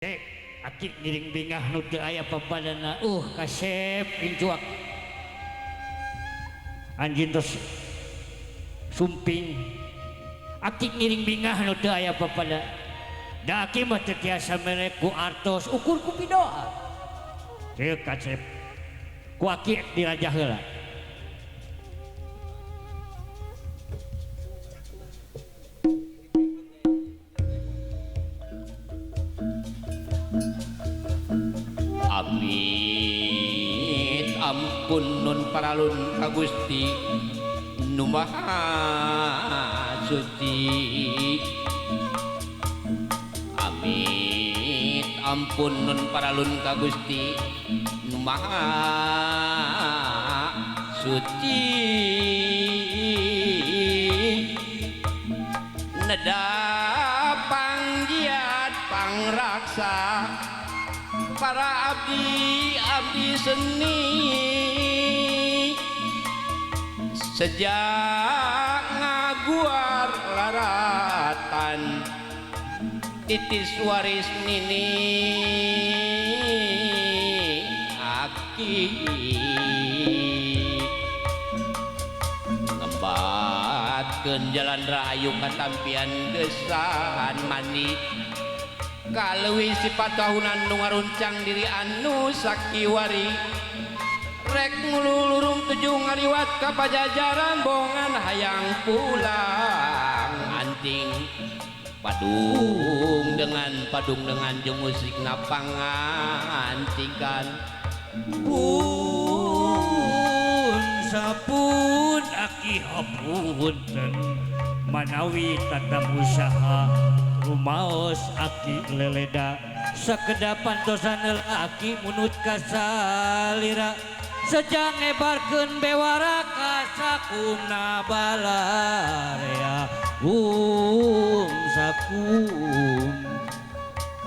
Aki ngiring bingah nu teu aya papadana kasep incuak anjeun tos sumping aki ngiring bingah nu teu aya papada da aki mah teu tiasa mere ku artos ukur ku pidoa teu kasep ku aki dirajah heula. Amit ampun nun paralun ka Gusti nu Maha Suci. Amit ampun nun paralun ka Gusti nu Maha Suci. Neda panggiat pangraksa para abdi-abdi seni sejak ngaguar laratan titis waris nini aki ngembatkeun jalan rahayu katampian gesan mani kaleuwih sifat tahunan nu ngaruncang diri anu sakiwari rek ngululurung tujuh ngaliwat ka pajajaran bongan hayang pulang anting padung dengan jeung musik napangantikan pun sapun aki hapunten manawi tatam usaha rumaos aki leleda sakedap pantosan aki munut kasalira sejang ngebarkeun bewara ka sakumna balarea sakum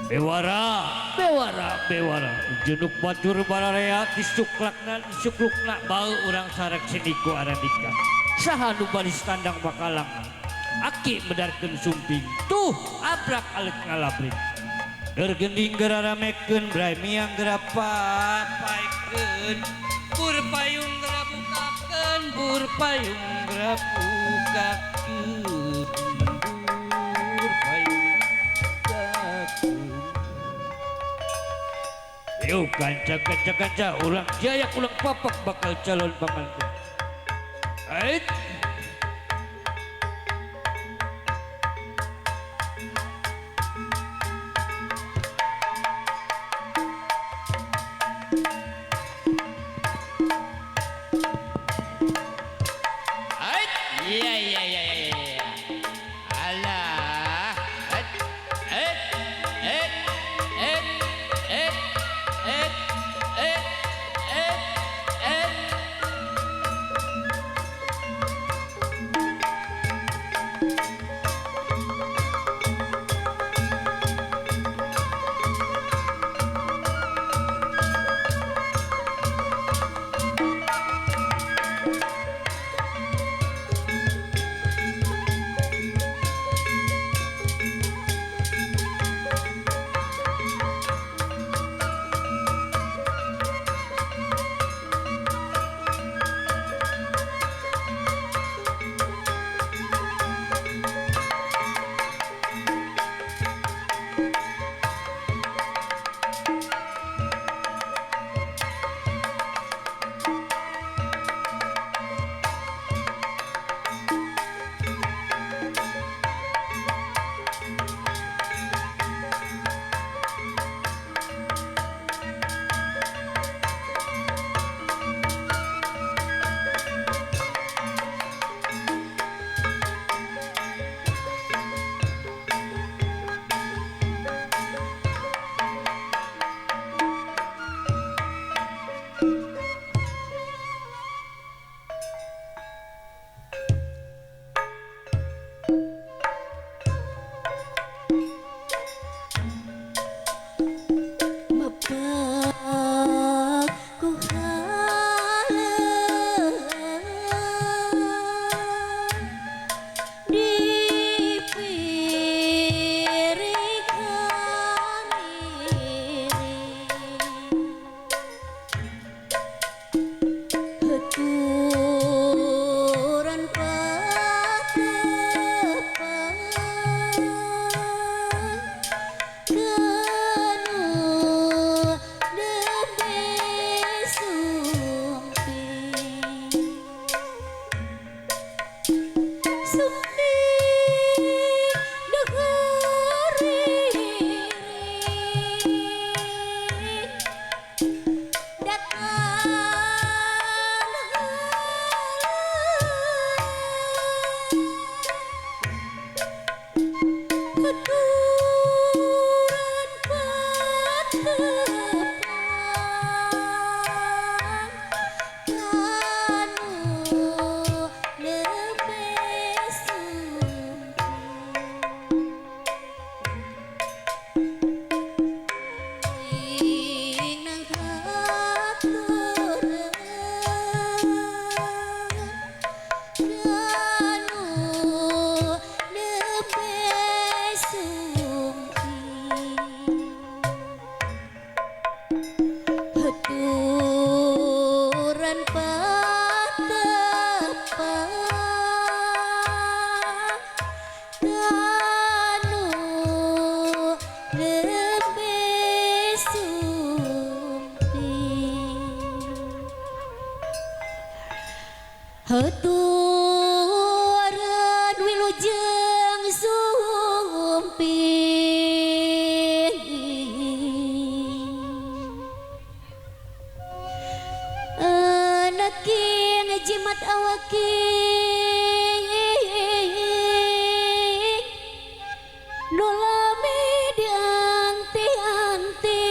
bewara bewara bewara jenuk batur balarea disuklakna disuklukna bau urang sarek siniku aradika saha nu baris tandang bakalang aki medarkeun sumping tuh abrak aleuk ngalabrik gergending geraramekeun bray miang gerapapaekeun bur payung gerabukakeun bur payung gerabukakeun bur payung bukakeun. Yuk kanca kanca kanca ulang jayak ulang papak bakal calon panganten. Ait iya iya iya iya. Alah. Et et et et et et et et et. Tepang kanu nembe sumping nang haturan kanu nembe sumping Haturan patepang kanu nembe sumping Haturan wilujeng sumping Anaking jimat awaking nu lami dianti-anti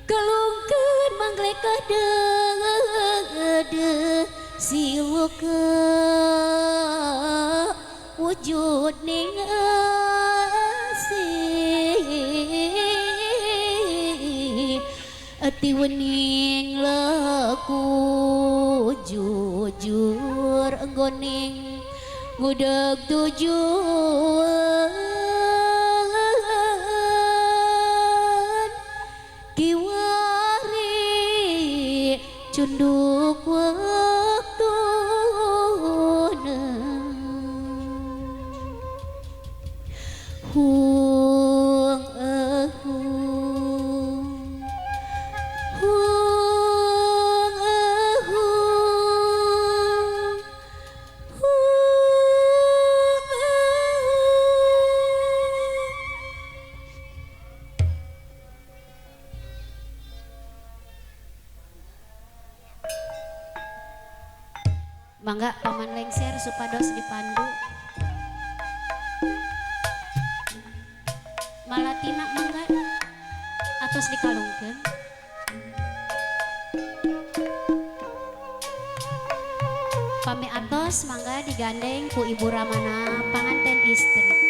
Kalungkeun manglekah deudeuh siwuka wujud ning asih Ati wening laku jujur enggoning ngudeg tujuan kiwari cunduk waktuna Hung ehung hung ehung hung ehung. Mangga paman lengser supados dipandu. Malatina mangga atos dikalungkeun. Pami atos mangga digandeng ku Ibu Ramana panganten istri.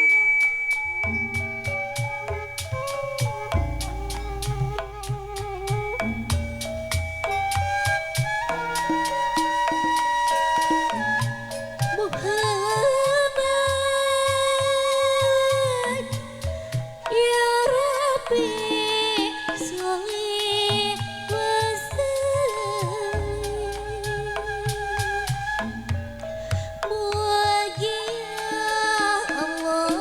Muhammad ya Rabbi sholli wa sallim Mugia Allah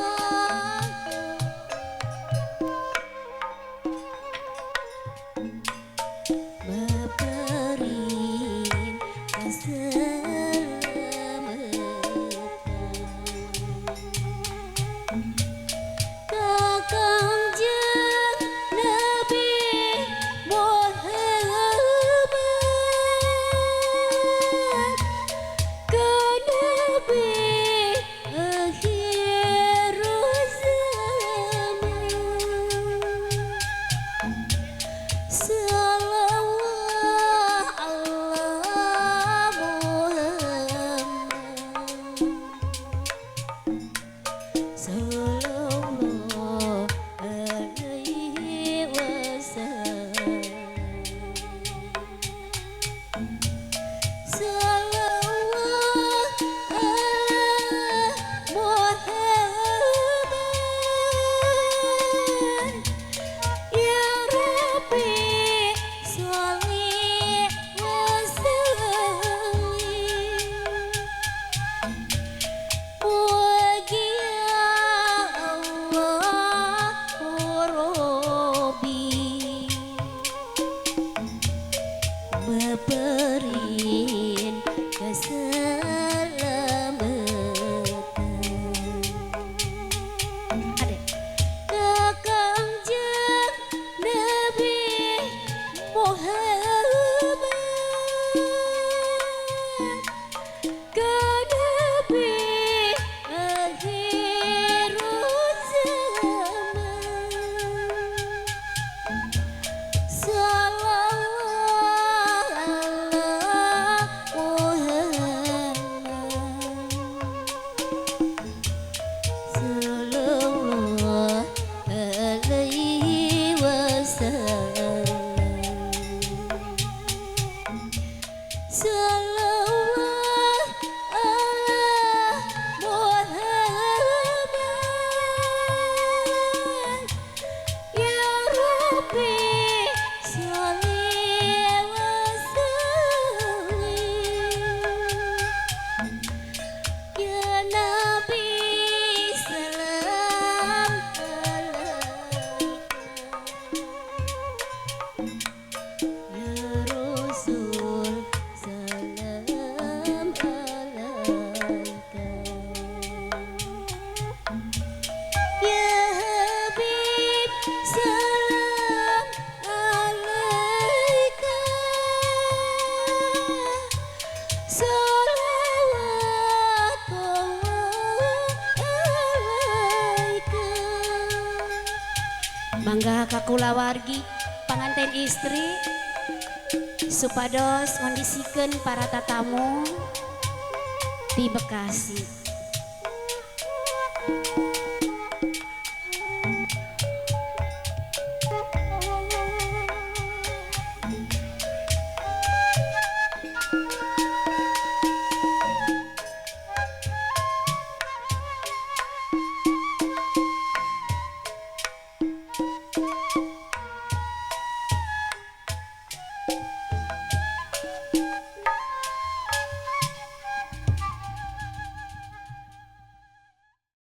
Mangga kakulawargi panganten istri supados ngondisikeun para tatamu di Bekasi.